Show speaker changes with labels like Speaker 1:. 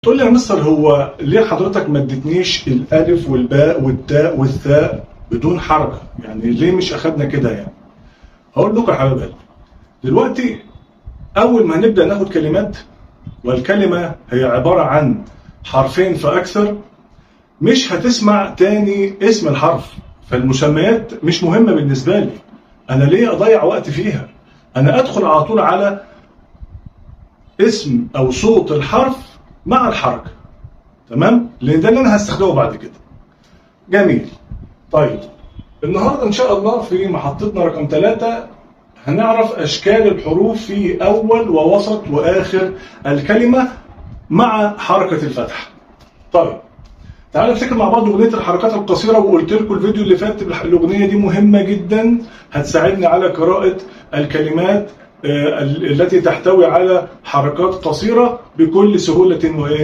Speaker 1: تقول لي يا مستر، هو ليه حضرتك ما اديتنيش الالف والباء والتاء والثاء بدون حركة؟ يعني ليه مش اخدنا كده يعني؟ هقول لكم يا حبايب قلبي، دلوقتي اول ما هنبدا ناخد كلمات، والكلمة هي عبارة عن حرفين فاكثر، مش هتسمع تاني اسم الحرف، فالمسميات مش مهمة بالنسبة لي. انا ليه اضيع وقت فيها؟ انا ادخل على طول على اسم او صوت الحرف مع الحركة، تمام؟ لان ده اللي انا هستخدمه بعد كده. جميل. طيب النهارده ان شاء الله في محطتنا رقم 3 هنعرف اشكال الحروف في اول ووسط واخر الكلمة مع حركة الفتح. طيب تعالوا نفتكر مع بعض اغنية الحركات القصيرة، وقلت لكم الفيديو اللي فات الاغنية دي مهمة جدا، هتساعدني على قراءة الكلمات التي تحتوي على حركات قصيرة بكل سهولة وايه؟